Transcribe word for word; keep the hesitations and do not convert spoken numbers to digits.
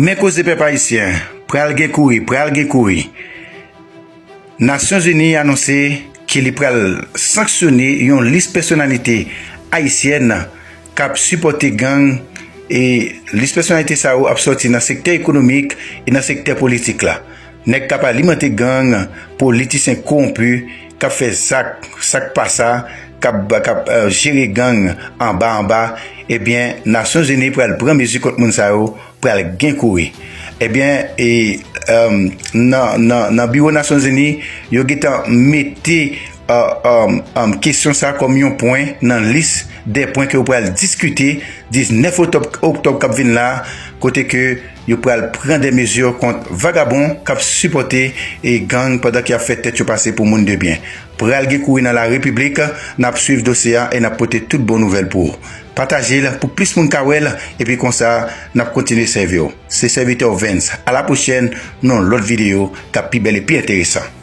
Men koze pèp ayisyen, pral gen kouri, pral gen kouri. Nasyonzini anonse ke li pral sanksyone yon lis pèsonalite ayisyèn k ap sipòte gang, e lis pèsonalite sa yo ap sòti nan sektè ekonomik e nan sektè politik la. Nèg k ap alimante gang, politisyen kowonpi, k ap fè zak, zak pa sa, k ap, k ap, eh, jere gang anba anba, ebyen, Nasyonzini pral pran mezi kont moun sa yo, pral gen kouri. Ebyen, e, em, nan, nan, nan biwo Nasyonzini, yo gentan mete, eh, em, em, kesyon sa kòm yon pwen nan lis de pwen ke yo pral diskite diznèf oktòb, oktòb k ap vin la, kote ke yo pral pran de mezi kont vagabon k ap sipòte e gang pandan ke y ap fè tèt yo pase pou moun de byen. Pral gen kouri nan la repiblik, n ap swiv dosye a e n ap pote tout bon nouvèl pou ou. Pataje l pou plis moun ka wè l, epi konsa, n ap kontinye sèvi w. Se sèvitè w Vens. A la pwochèn, nan yon lòt videyo k ap pi bèl e pi enteresan.